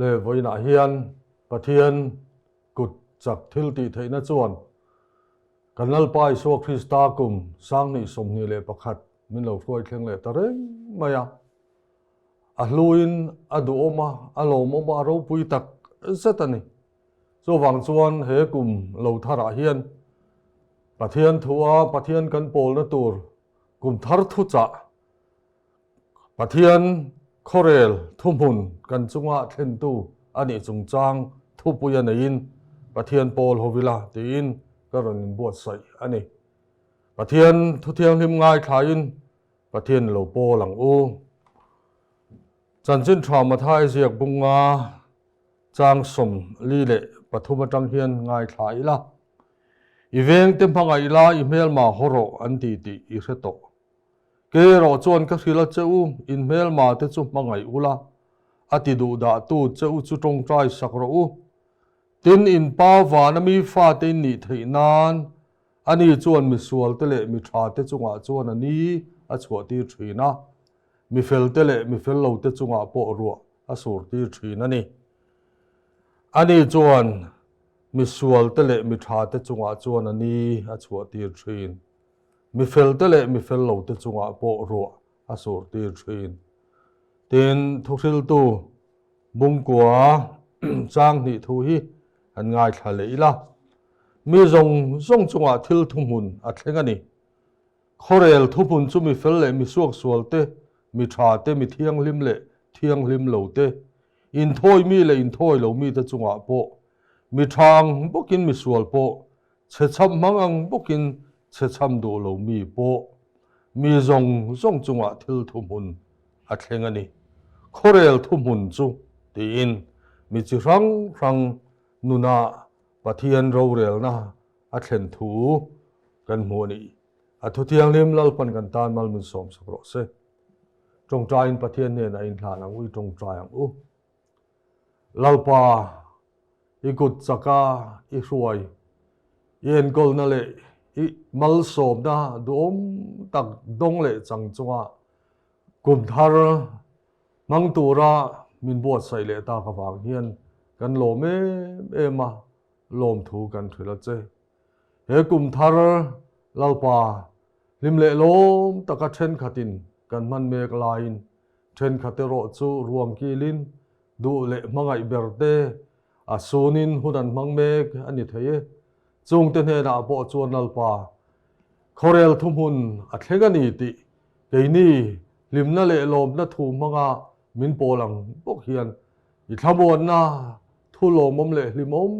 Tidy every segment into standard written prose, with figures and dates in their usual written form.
Le vawiinah hian Pathian kut chak thil tih theihna chuan kan Lalpa Isua Krista kum 2021 min lo hruai thleng leh ta reng mai a. A hluin a duhawm a, a lawmawm a, a ropui tak zet a ni. Chuvang chuan he kum lo tharah hian Pathian thua Pathian kan pawlna tur kum thar thuchah Pathian khawrel thuhmun kan chunga thlentu a nih chungchang thupui a neiin Pathian pawl ho ila tiin ka rawn inbuatsaih a ni. Pathian thu thianghlim ngaithlain Pathian lo pawl ang u. Chanchin tha Mathai ziak bunga chang 43 atang hian ngaithla ila. I vengte hmangaih la i hmelma haw rawh an ti tih i hre tawh. Kei erawh chuan ka hrilh a che u, in hmelma te chu hmangaih ula, a ti duh dah tu che u chu tawngtai sak rawh u. Tin, in pa vana mi fate in nih theih nan, ani chuan mi sual te leh mi tha te chungah chuan a ni a chhuah tir thin a, mi fel te leh mi fel lo te chungah pawh ruah a sur tir thin a ni. Ani chuan mi sual te leh mi tha te chungah chuan a ni a chhuah tir thin. Mi felte leh mi fel lote chungah pawh ruah a surtir thin. Tin, thuhriltu bungkua chang hnih thu hi an ngaithla leh ila. Mi zawng zawng chungah thil thuhmun a thleng a ni. Khawrel thuhmun chu mi fel leh mi suaksual te, mi tha te, mi thianghlim leh thianghlim lo te, inthawi mi leh inthawi lo mite chungah pawh, mi tha ang bawkin mi sual pawh Chhechham hmang ang bawkin chhechham duh lo mi pawh mi zawng zawng chungah thil thuhmun a thleng a ni. Khawrel thuhmun chu tiin mi chi hrang hrang nuna Pathian rorelna a thlen thu kan hmu a ni. A thuthianghlim Lalpan kan tan mal min sawmsak rawh se. Tawngtaiin Pathian hnenah inhlan ang u, i tawngtai ang u. Lalpa, i kut chaka i hruai, i enkawlna leh i malsawmna duhawm tak dawng leh chang chunga kum thar hmang tura min buatsaih leh tak avang hian kan lawm em em a, lawmthu kan hrilh a che. He kum thar Lalpa hlim leh lawm taka thenkhatin kan hman mek laiin Thenkhat erawh chu ruang kilin duh leh hmangaih ber te a sunin hun an hmang mek a ni thei e. Chungte hnenah pawh chuan Lalpa, khawrel thuhmun a thleng a ni tih keini hlimna leh lawmna thu hmanga min pawl ang bawk hian i thlamuanna thu lawmawm leh hlimawm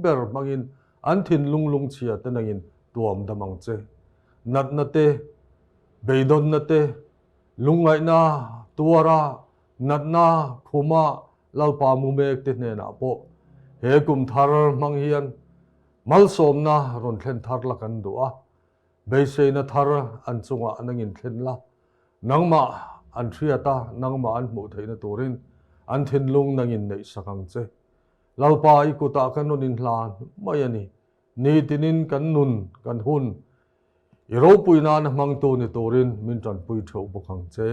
ber hmangin an thinlung lungchhia te nangin tuam dam ang che. Natna te, beidawnna te, Lungngaihna tuara natna khuma Lalpa mu mek te hnenah pawh he kum thar hmang hian malsawmna rawn thlen thar la kan duh a, beiseina thar an chungah nangin thlen la, nangmah an hriat a, nangmah an hmuh theihna turin an thinlung nangin neih sak ang che. Lalpa i kutah kan rawn inhlan mai a ni. Nitinin kan nun, kan hun I ropui nana hmangtu ni turin min tanpui theuh bawk ang che.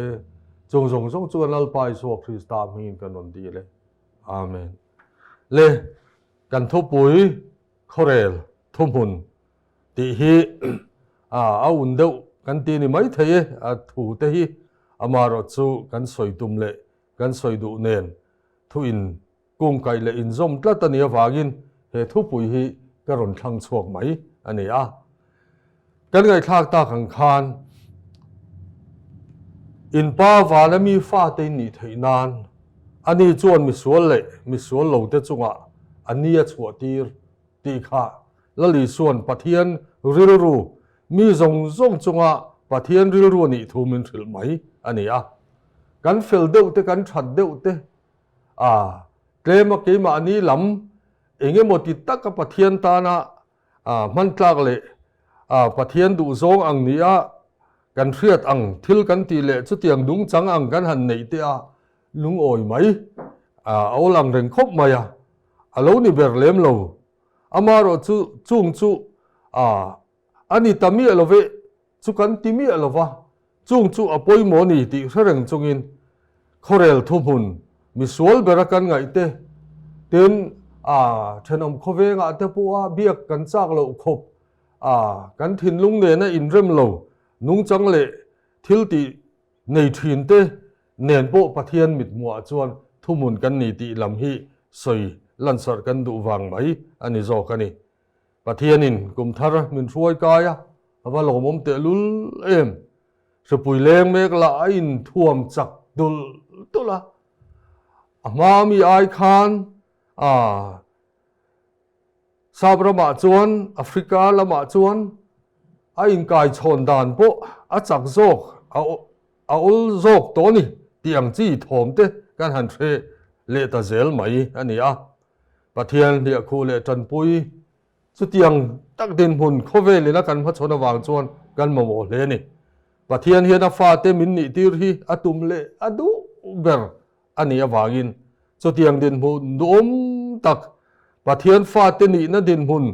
Chung zawng zawng chu kan Lalpa Isua Krista hmingin kan rawn dil e. Amen. Le, kan thupui khawrel thuhmun tih hi a un deuh kan ti ni mai thei e, a thu te hi amaherawh chu kan sawi tum leh kan sawi duh nen thu in Kungkaih leh inzawm tlat a nih avangin he thupui hi ka rawn thlang chhuak mai a ni a. Kan ngaihthlak tak ang khan in pa vana mi fate in nih theih nan ani chuan misual leh misual lote chungah a ni a chhuah tir tih kha Lal Isua'n Pathian rilru mi zawng zawng chunga Pathian rilru a nih thu min hrilh mai a ni a. Kan fel deuh te kan that deuh te A, tlema keimahni lam eng emaw ti taka Pathian tana hman tlak leh Pathian duhzawng ang nia kan hriat ang thil kan tih leh chutiang dungchang ang kan han neih te a lungawi mai a awl ang reng khawp mai a, a lo ni ber lem lo. Amaherawh chu chung chu a ni ta miah lo ve. Chu kan ti miah lo va, chung chu a pawimawh a ni tih hre reng chungin khawrel thuhmun misual bera kan ngaih te, Tin, a thenawm khawvengah te pawha biak kan chak loh khawp a, kan thinlung nena inrem lo nungchang leh thil tih nei thin te nen pawh Pathian mithmuhah chuan thuhmun kan ni tih lam hi sawi lansarh kan duh vang mai a ni zawk a ni. Pathianin kum thar min hruai kai a, a va lawmawm tehlul em! Hripui leng mek lah a inthuam chak dulh dulh a, a hma mi ai khan a Sap ramah chuan Africa lamah chuan a inkaichhawn dan pawh a chak zawk a a awl zawk tawh a ni tih ang chi thawm te kan han hre leh ta zel mai a ni a. Pathian hliahkhuh leh tanpui Chutiang tak dinhmun khawvelin a kan hmachhawn avang chuan kan mamawh hle a ni. Pathian hian a fate min nihtir hi a tum leh a duh ber a nih avangin chutiang dinhmun duhawm tak, Pathian fate nihna dinhmun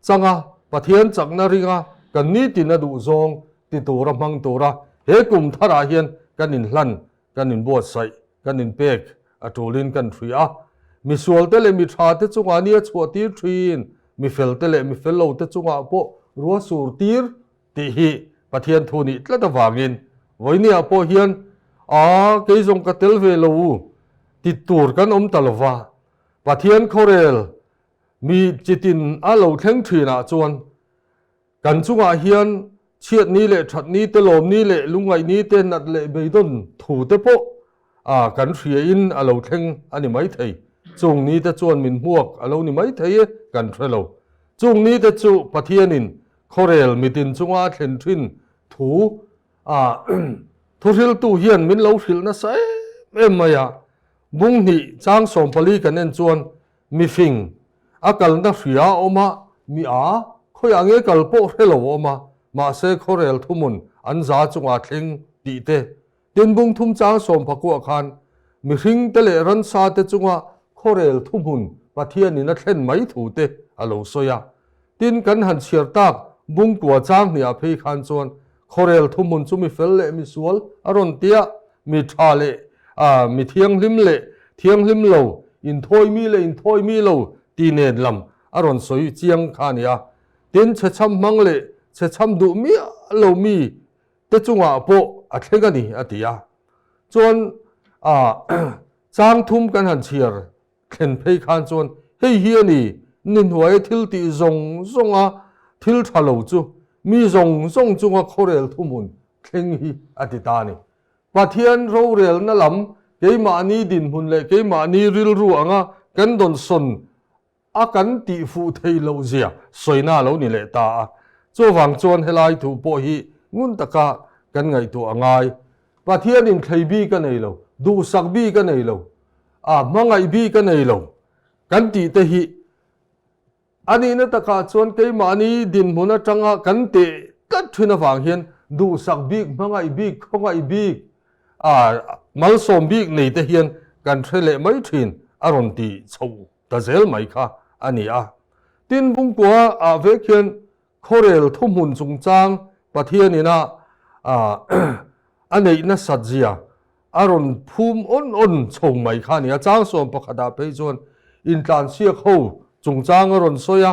changa Pathian chakna ringa kan nitin a duh zawng ti tura hmang tura he kum tharah hian kan inhlan, kan inbuatsaih Kan inpek a tulin kan hria a, misualte leh mi thate chungah nia chhuah tir thin, mi felte leh mi fel lote chungah pawh rua sur tir tih hi Pathian thu nih tlat avangin vawinia pawh hian a kei zawng ka tel ve lo u ti tur kan awm ta lova, Pathian khawrel mi chitin a lo thleng thinah chuan Kan chungah hian chhiatni leh thatni te, lawmni leh lungngaihni te, nat leh beidawn thu te pawh a kan hriain a lo thleng a ni maithei. Chung ni te chuan min hmuak a lo ni maithei e, kan hre lo. Chung ni te chu Pathianin khawrel mitin chunga a thlen thin thu a thuhriltu hian min lo hrilh nasa em em mai a. Bung hnih chang 14 kan en chuan Mifing, a kalna hria a awm a, mi a, khawiah nge kal pawh hre lo a awm a, mahse khawrel thuhmun an za chungah thleng tih te, tin bung thum chang sawmphakuah khan mihring te leh ransa te chunga khawrel thuhmun Pathianin a thlen mai thu te a lo sawi a. Tin kan han chhiar tak bungkua chang hniah phei khan chuan khawrel thuhmun chu mi fel leh mi sual a rawn tia, mi tha leh mi thianghlim leh thianghlim lo, inthawi mi leh inthawi mi lo ti nen lam a rawn sawi chiang kha a ni a. Tin chhechham hmang leh chhechham duh miah lo mi te chungah pawh a thleng a ni a ti a. Chuan chang thum kan han chhiar thlen phei khan chuan hei hi a ni, ni hnuaia thil tih zawng zawnga thil tha lo chu mi zawng zawng chunga khawrel thuhmun thleng hi a ti ta a ni. Pathian rorelna lam keimahni dinhmun leh keimahni rilru anga kan dawnsawn a kan tih fuh thei loh zia sawina a lo ni leh ta a. Chuvang chuan helai thu pawh hi ngun taka kan ngaihtuah a ngai. Pathianin thlei bik a nei lo, duhsak bik a nei lo, a hmangaih bik a nei lo kan tih te hi a nihna takah chuan keimahni dinhmun atanga kan teh tlat thin avang hian duhsak bik, hmangaih bik, khawngaih bik, a malsawm bik nei te hian kan hre leh mai thin a rawn ti chho ta zel mai kha a ni a. Tin, Bungkua ah vek hian Khawrel thuhmun chungchang Pathianin a a neih nasat zia a rawn phum awn awn chho mai kha a ni a. Chang 11 ah phei chuan intlansiak ho chungchang a rawn sawi a,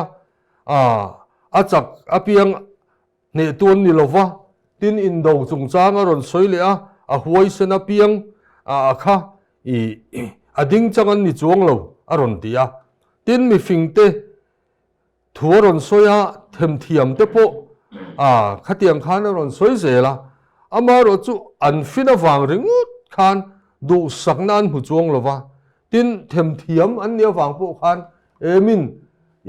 a chak apiang hnehtu an ni lo va, tin indo chungchang a rawn sawi leh a, a huaisen apiang a kha i a ding chang an ni chuang lo a rawn ti a. Tin mifingte Thu a rawn sawi a, themthiam te pawh a khatiang khan a rawn sawi zel a, amaherawh chu an fin avang ringawt khan duhsakna an hmu chuang lo va, tin themthiam an nih avang pawh khan emin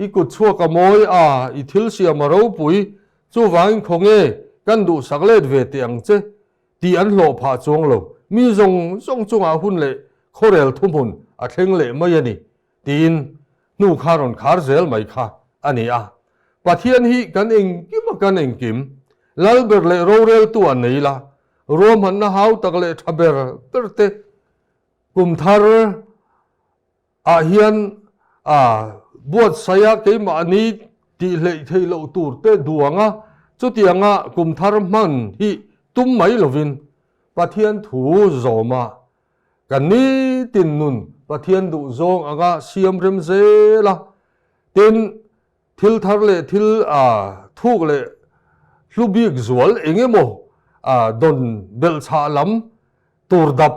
i kut chhuak a mawi a, i thil siam a ropui, chuvangin khawnge kan duhsak let ve teh ang che tih an hlawh phah chuang lo, mi zawng zawng chungah hun leh khawrel thuhmun a thleng leh mai a ni. Tiin hnu kha rawn khar zel mai kha a ni a. Pathian hi kan engkim a kan engkim, Lalber leh roreltu a nei la, ruahmanna hau tak leh tha ber ber te kum thar ah hian a buatsaih a keimahni tih hleih theih loh tur te duang a, chutianga kum thar hman hi tum mai lovin Pathian thu zawma Kan nitin nun Pathian duhzawng anga siam rem zel a, tin, thil thar leh thil thuk leh hlu bik zual eng emaw dawn belhchhah lam tur dap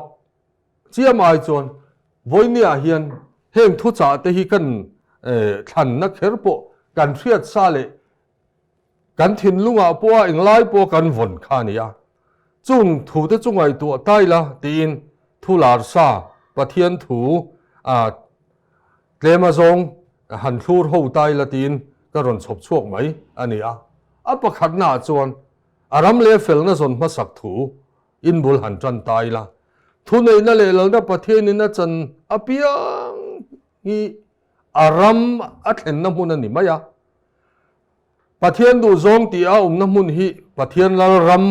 chiam ai chuan vawinia hian heng thuchah te hi kan thlanna kher pawh kan hriat sa leh kan thinlungah pawha englai pawh kan vawn kha a ni a. Chung thute chu ngaihtuah tai la tiin thu lar sa Pathian thu tlem azawng han thlur ho tai la tiin ka rawn chhawp chhuak mai a ni a. A pakhatnaah chuan a ram leh felna zawn hmasak thu inbul han tan ta ila, thuneihna leh lalna Pathianin a chan apiang hi a ram a thlenna hmun a ni mai a. Pathian duhzawng tih a awmna hmun hi Pathian lal ram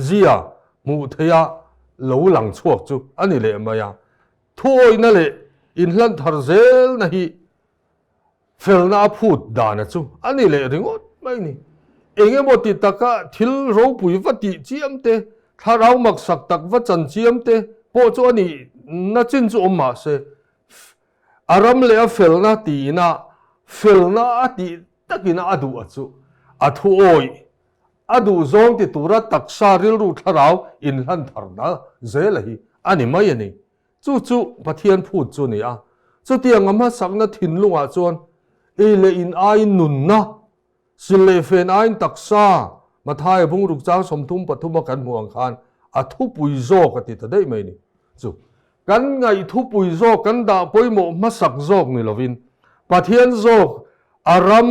zia hmuh theiha lo lang chhuak chu a ni leh mai a. Thuawihna leh inhlan thar zelna hi felna a phut dana chu a ni leh ringawt mai ni. Eng emaw ti taka thil ropui va tih chiam te, thlarau maksak tak va chan chiam te pawh chu a nihna chin chu awm mah se, a ram leh a felna tiin a felna a tih takin a duh a chu a thu awih, a duhzawng ti tura taksa rilru thlarau inhlan tharna zela hi a ni mai a ni. Chu chu Pathian phut chu a ni a. Chutiang a hmasakna thinlungah chuan ei leh in aiin nunna, sil leh fen aiin taksa, Mathaia bungruk chang 33 a kan hmuh ang khan a thupui zawk a ti ta daih mai a ni. Chu kan ngaih thupui zawk kan dah pawimawh hmasak zawk ni lovin Pathian zawk a ram,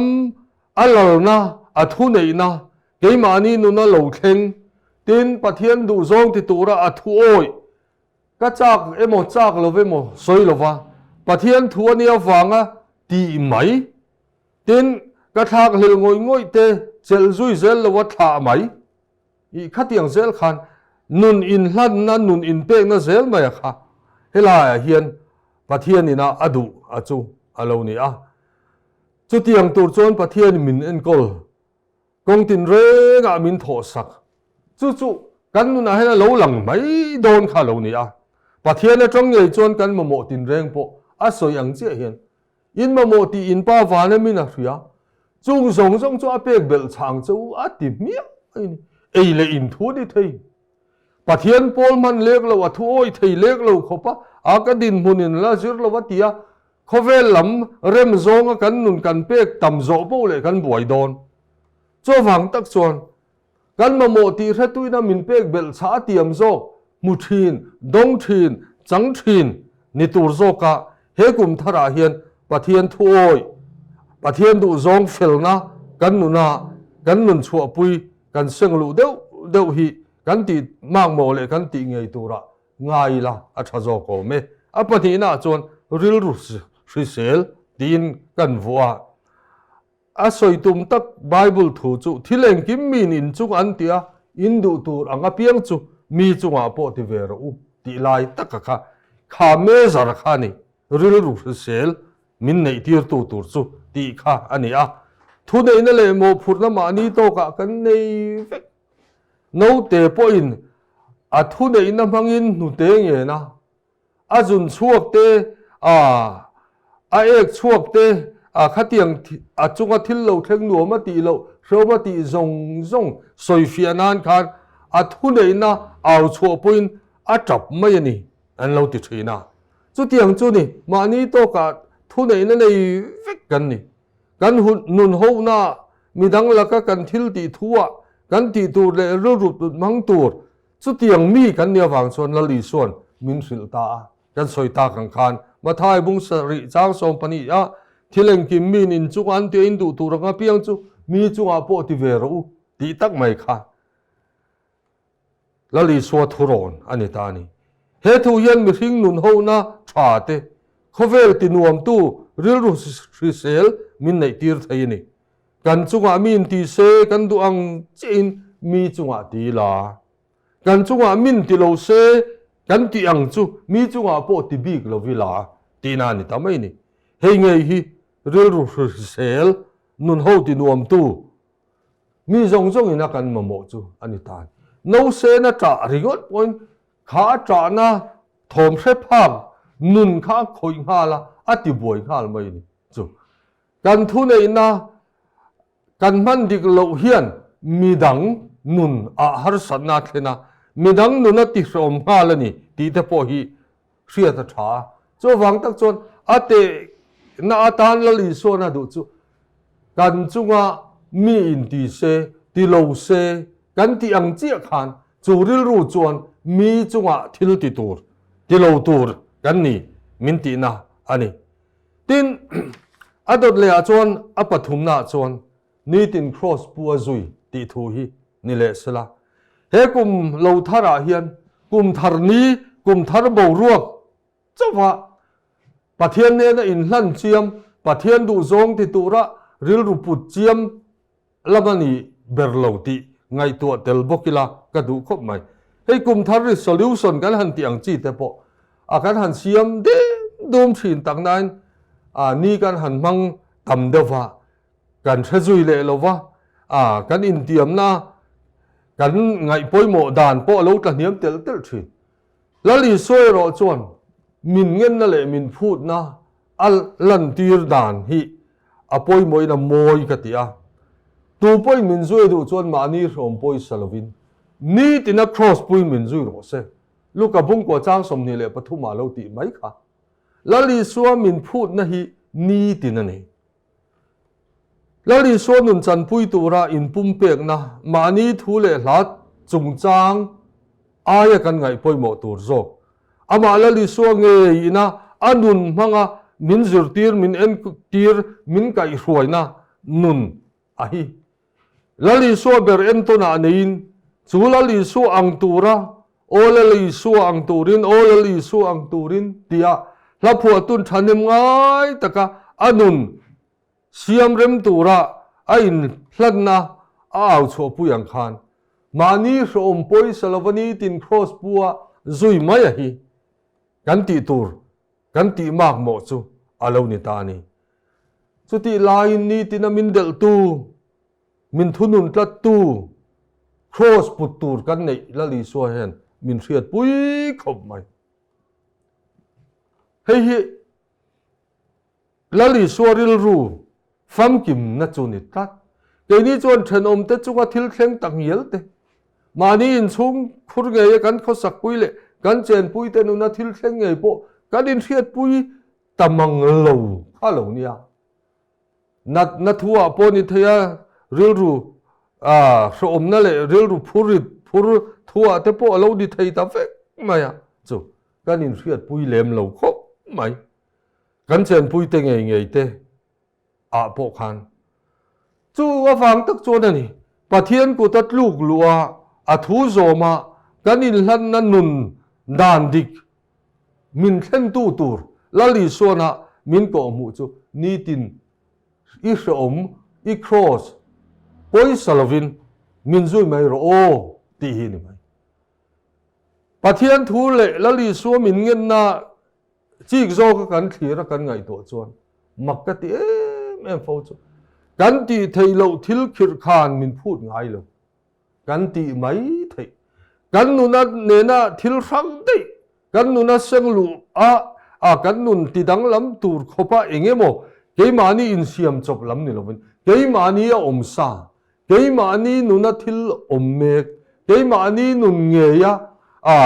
a lalna, a thuneihna, keimahni nuna lo thleng, tin Pathian duhzawng ti tura a thu awih Ka chak emaw chak lo emaw sawi lova Pathian thu a nia vanga tih mai. Tin, ka thlak hlel ngawih ngawih te chelh zui zel lova thlah mai. Ih khatiang zel khan nun inhlanna, nun inpekna zel mai a kha helaiah hian Pathian ina a duh a chu a lo ni a. Chutiang tur chuan Pathian min enkawl Kawng tinrengah min thawhsak. Chu chu kan nunah hian a lo lang mai dawn kha a lo ni a. Pathian atang ngei chuan kan mamawh tinreng pawh a sawi ang chiah hian in mamawh tih in pa van amin a hria. Chung zawng zawng chu a pek belh chhang che u a ti hmiah mai ni. Ei leh in thu ni thei. Pathian pawl hman lek lo a thu awih thei lek lo khawp a, a ka dinhmun in la zir lo a ti a, Khawvel lam rem zawnga kan nun kan pek tam zawh poh leh kan buai dawn. Chuvang tak chuan kan mamawh tih hretuina min pek belh chhah a tiam zawk, hmu thin, dawng thin, chang thin ni tur zawka he kum tharah hian Pathian thuawi, Pathian duhzawng felna kan nuna kan nun chhuahpui kan seng luh deuh deuh hi kan tih makmawh leh kan tih ngei turah ngai ila a tha zawk awm e. A pahnihnaah chuan rilru hrisel tiin kan vuah a. A sawi tum tak Bible thu chu thil engkim miin in chung an ti a, in duh tur ang apiang chu mi chungah pawh ti ve rawh u tih lai taka kha kha measure kha a ni, rilru hrisel min neihtirtu tur chu tih kha a ni a. Thuneihna leh mawhphurhna mahni tawkah kan nei vek. Naute pawhin a thuneihna hmangin hnute ngen a, a zun chhuak te, a a ek chhuak te, a khatiang a chunga thil lo thleng nuam a tih loh, hrehawm a tih zawng zawng sawifiah nan khan a thuneihna au chhuah pawhin a tap mai a ni an lo ti thin a. Chutiang chu ni, mahni tawkah thuneihna nei vek kan ni. Kan nun hohna midang laka kan thil tih thuah kan tih tur leh rilru tut hmang tur chutiang mi kan nih avang chuan Lal Isua'n min hrilh ta a. Kan sawi tak ang khan Mathai bung sarih chang 12 ah thil engkim miin in chungah an tia in duh tur ang apiang chu mi chungah pawh ti ve rawh u tih tak mai kha Lal Isua thurawn a ni ta a ni. He thu hian mihring nun hona tha te, khawvel tinuamtu rilru hrisel min neihtir thei a ni. Kan chungah min ti se kan duh ang chiahin mi chungah ti la. Kan chungah min ti lo se kan tih ang chu mi chungah pawh ti bik lo i la tihna a ni ta mai a ni. Hei ngei hi rilru hrisel nun ho tinuamtu Mi zawng zawngin a kan mamawh chu a ni ta. Nosena ṭah ringawt pawhin kha a ṭahna thawm hre phak nun kha a khawih nghal a, a tibuai nghal mai a ni. Chu kan thuneihna kan hman dik loh hian midang nun ah harsatna a thlen a, midang nun a tihrehawm nghal a ni tih te pawh hi hriat a tha a. Chuvang tak chuan a tehna atan Lal Isuana duh chu kan chunga mi in ti se, ti lo se kan tih ang chiah khan chu rilru chuan mi chungah thil ti tur, ti lo tur kan ni min tihna a ni. Tin, a dawt lehah chuan a pathumnaah chuan nitin Kraws pu a zui tih thu hi ni leh sela. He kum lo tharah hian kum thar ni, kum thar boruak chauha Pathian nena inhlan chiam, Pathian duhzawng ti tura rilru put chiam lam a ni ber lo tih ngaihtuah tel bawk ila ka duh khawp mai. Hei kum thar resolution kan han tih ang chi te pawh a kan han siam dem dum thin tak nain a ni kan han hmang tam deuh va, kan hre zui leh lo va, a kan intiamna kan ngaih pawimawh dan pawh a lo tla hniam telh telh thin. Lal Isua erawh chuan min ngenna leh min phutna a lantir dan hi a pawimawhin a mawi ka ti a. Tu pawhin min zui duh chuan mahni hrawm pawisa lovin nitina kraws puiin min zui rawh se. Luka bungkua chang 23 ah lo tih mai kha. Lal Isua min phutna hi nitin a ni. Lal Isua nun chanpui tura inpumpekna mahni thu leh hla chungchang aia kan ngaih pawimawh tur zawk. Amah Lal Isua ngei ina a nun hmanga min zirtir, min entir, min kaihhruaina nun a hi. Lal Isua ber entawnah neiin chu Lal Isua ang tura Aw Lal Isua ang turin, Aw Lal Isua ang turin tia hla phuahtun thahnem ngai taka a nun siam rem tura a inhlanna a au chhuahpui ang khan mahni hrehawm pawisa lova nitin kraws pua zui mai a hi kan tih tur kan tih mak mawh chu a lo ni ta a ni. Chutih laiin nitina min delhtu Min thunun tlattu Kraws put tur kan neih Lal Isua hian min hriatpui khawp mai. Hei hi Lal Isua rilru famkimna chu ni tlat. Keini chuan thenawmte chunga thil thleng tak ngial te, mahni inchhung khur ngeia kan khawsakpui leh kan chenpuite nuna thil thleng ngei pawh kan inhriatpui ta mang lo kha lo nia. Natna thu ah pawh ni thei a, rilru hrehawmna leh rilru phur rit phur thu ah te pawh a lo ni thei ta vek mai a, chu kan inhriatpui lem lo khawp mai. Kan chenpui te ngei ngei te ah pawh khan chu avang tak chuan a ni. Pathian kut a tluk luh a, a thu zawm a, kan inhlanna nun dan dik Min thlentu tur Lal Isuana min kawhhmuh chu nitin i hrehawm, i kraws pawisa lovin min zui mai rawh aw tih hi ni mai. Pathian thu leh Lal Isua min ngenna chik zawka kan thlir a kan ngaihtuah chuan mak ka ti em em fo chu kan tih theih loh thil khirh khan min phut ngai lo. Kan tih mai theih. Kan nuna nena thil hrang daih, kan nuna seng luh a, a kan nun ti danglam tur khawpa eng emaw keimahni insiam chawp lam ni lovin, keimahni a awm sa, keimahni nuna thil awm mek, keimahni nun ngeia a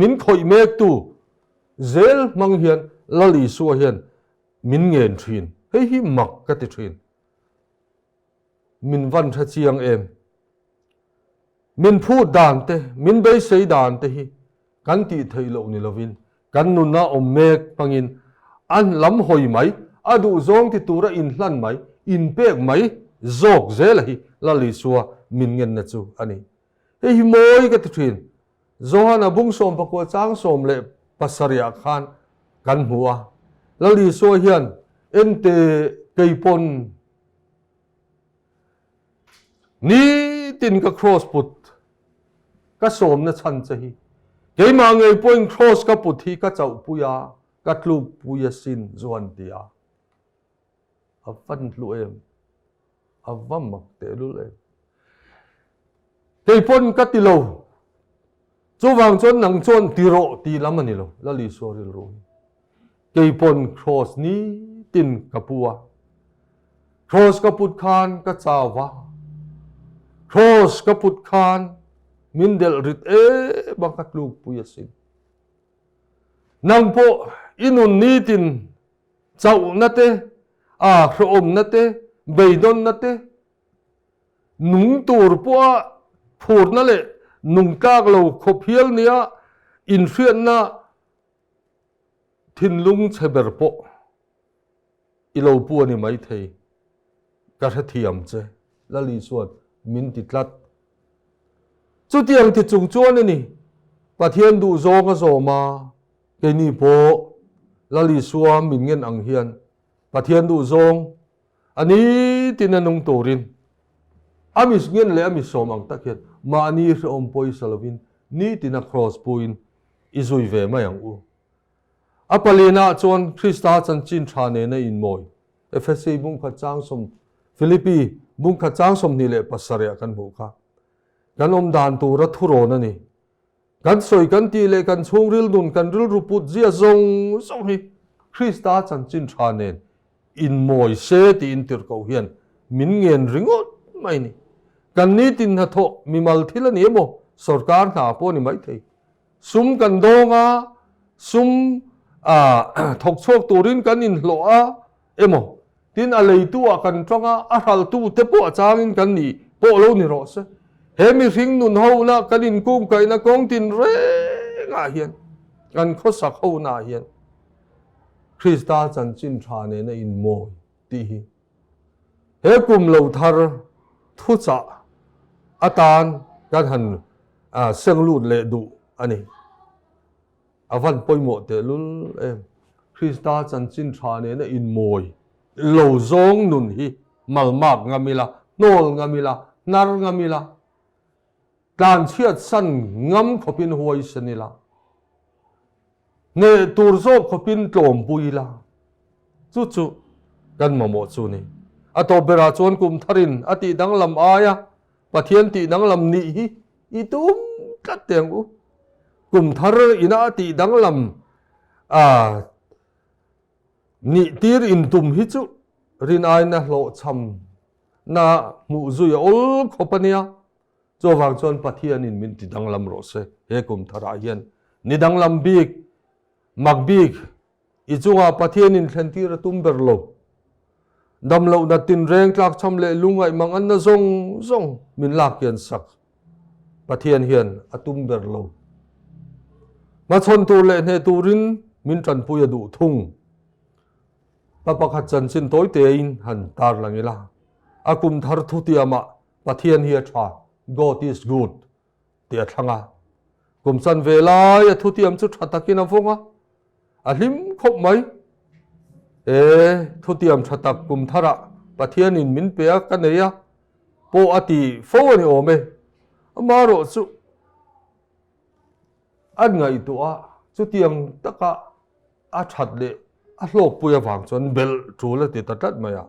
min khawih mektu zel hmang hian Lal Isua hian min ngen thin. Hei hi mak ka ti thin. Min van hre chiang em? Min phut dan te, min beisei dan te hi kan tih theih loh ni lovin kan nuna awm mek hmangin an lam hawi mai, a duhzawng ti tura inhlan mai, inpek mai zawk zela hi Lal Isua min ngenna chu a ni. Hei hi mawi ka ti thin. Johana bung 19 chang 17 ah khan kan hmu a, Lal Isua hian ente keipawn Nitin ka kraws put ka sawmna chhan che hi keimah ngei pawhin kraws ka put hi ka chauhpui a, ka tlukpui asin zu han ti a. A van hlu em, a va mak tehlul em. Kei pawn ka ti lo, chuvang chuan nang chuan ti rawh ti lam a ni lo, Lal Isua rilru hi. Kei pawn Kraws nitin ka pu a. Kraws ka put khan ka chau va. Kraws ka put khan min delh rit em a ka tlukpui asin. Nang pawh i nun nitin chauhna te, a hrehawmna te, beidawnna te, nung tur pawha phurna leh nung tlak lo khawp hial nia inhriatna thinlung chhe ber pawh i lo pu a ni maithei, ka hrethiam che, Lali chuan min ti tlat. Chutiang ti chung chuan a ni, Pathian duhzawng a zawm a, keini pawh Lali Sua min ngen ang hian Pathian duhzawng a ni tin a nung turin a mi ngen leh a mi sawm ang tak hian mahni hrehawm pawisa lovin nitin a kraws puin i zui ve mai ang u. A palina chuan Krista chanchin tha nena inmawi Efesi bungkhat chang sawm Philippi bungkhat chang 27 ah kan hmuh kha. Kan awm dan tura thurawn a ni. Kan sawi kan tih leh kan chhungril nun kan rilru put zia zawng zawng hi Krista chanchin tha nen inmawi se tiin tirhkoh hian min ngen ringawt mai ni. Kan nitin hnathawh mimal thil a ni emaw sorkar hna pawh a ni maithei. Sum kan dawng a, sum thawk chhuak turin kan inhlawh a emaw tin a leitu ah kan tang a, a hraltu te pawh a changin kan nih pawh lo ni rawh se. He mihring nun hona kan inkungkaihna kawng tin rengah hian kan khawsak hona hian Krista chanchin tha nena inmawi tih hi he kum lo thar thuchah atan kan han seng lut leh duh a ni. A van pawimawh tehlul em. Krista chanchin tha nena inmawi lo zawng nun hi malmak ngam ila, hnawl ngam ila, hnar ngam ila, tlanchhiat san ngam khawpin huaisen ila. Hneh tur zawk khawpin tlawm pui ila, chu chu kan mamawh chu ni. A tawp berah chuan kum tharin a tih danglam aia Pathian tih danglam nih hi i tum tlat teh ang u. Kum thar ina a tih danglam a nih tir intum hi chu rin aina hlawhchham na hmuh zui a awl khawp a nia. Chuvang chuan Pathianin min ti danglam rawh se. He kum tharah hian ni danglam bik, mak bik i chungah Pathianin thlentir a tum ber lo. Damlohna tinreng tlakchham leh lungngaih manganna zawng zawng min lak hian sak Pathian hian a tum ber lo. Hmachhawn tur leh hneh turin min tanpui a duh thung. Pa pakhat chanchin tawi tein han tarlang ila, a kum thar thutiamah Pathian hi a tha, God is good, tih a thlang a. Kum chan ve lai a thutiam chu tha takin a vawng a, a hlim khawp mai. E, thutiam tha tak kum tharah Pathianin min pe a, ka nei a, pawh a ti fo a ni awm e. Amaherawh chu an ngaihtuah a, chutiang taka a that leh a hlawkpui avang chuan belh tul a ti ta tlat mai a.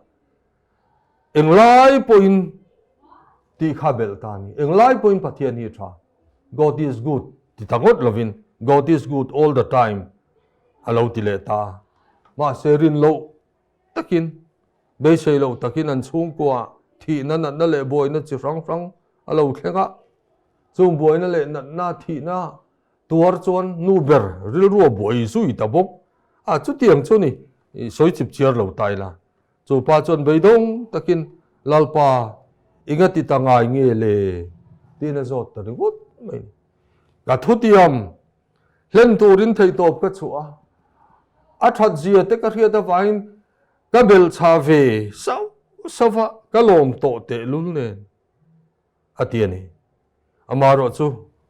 Englai pawhin tih kha belh ta a ni. Englai pawhin Pathian hi a tha. God is good ti ta ngawt lovin God is good all the time a lo ti leh ta a. Mahse rin loh takin, beisei loh takin an chhungkua thihna natna leh buaina chi hrang hrang a lo thleng a. Chung buaina leh natna thihna tuar chuan nu ber rilru a buai zui ta bawk a. Chutiang chu ni sawi chip chiar lo ta ila. Chu pa chuan beidawng takin, Lalpa, i nga ti ta ngai nge le? tiin a zawt ta ringawt mai. Ka thutiam hlen turin theihtawp ka chhuah a, a that zia te ka hriat avangin ka belhchhah ve sauh sauh va, ka lawm tawh tehlul nen, a ti a ni. Amaherawh chu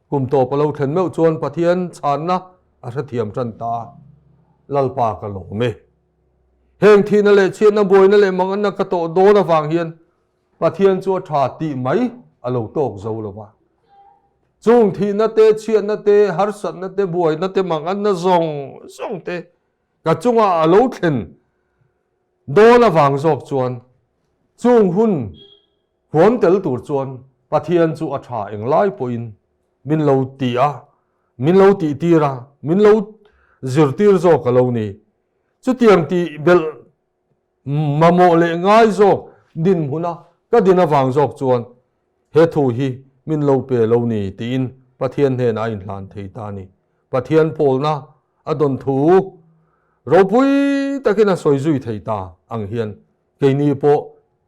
kum tawp a lo thlen meuh chuan Pathian chhanna a hrethiam tan ta a, Lalpa ka lawm e. Heng thihna leh chhiatna buaina leh manganna ka tawh dawn avang hian Pathian chu a tha tih mai a lo tawk zo lo va. Chung thihna te, chhiatna te, harsatna te, buaina te, manganna zawng zawng te ka chungah a lo thlen dawn avang zawk chuan chung hun Huam tel tur chuan Pathian chu a tha englai pawhin min lo ti a, min lo tihtir a, min lo zirtir zawk a lo ni. Chutiang tih belh mamawh leh ngai zawk dinhmuna ka din avang zawk chuan he thu hi min lo pe lo ni tiin Pathian hnenah a inhlan thei ta a ni. Pathian pawlna a dawn thu ropui takin a sawi zui thei ta ang hian keini pawh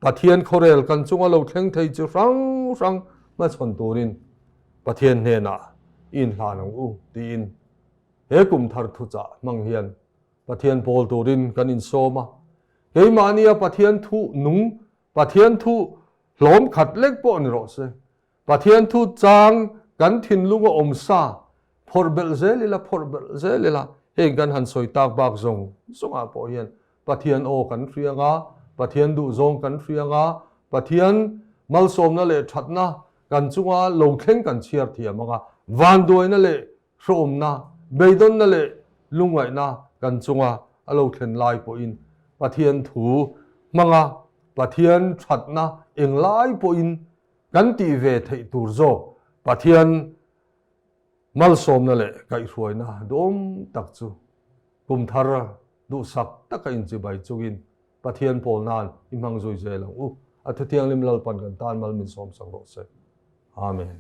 Pathian khawrel kan chunga lo thleng thei chu hrang hrang hmachhawn turin Pathian hnenah i inhlan ang u tiin he kum thar thuchah hmang hian Pathian pawl turin kan insawm a. Keimahnia Pathian thu nung, Pathian thu hlawm khat lek pawh ni rawh se. Pathian thu chang kan thinlung a awm sa, phawrh belh zel ila, phawrh belh zel ila, heng kan han sawi tak bak zawng zawngah pawh hian Pathian aw kan hriang a, Pathian duhzawng kan hriang a, Pathian malsawmna leh thatna kan chunga lo thleng kan chhiar thiam ang a, vanduaina leh Hrawmna, beidawnna leh lungngaihna kan chunga a lo thlen lai pawhin Pathian thu hmanga Pathian thatna englai pawhin kan tih ve theih tur zawk Pathian malsawmna leh kaihhruaina duhawm tak chu kum thar duhsak taka inchibai chungin Pathian pawl nan i hmang zui zel ang u. A Thuthianghlim Lalpan kan tan mal min sawmsak rawh se. Amen.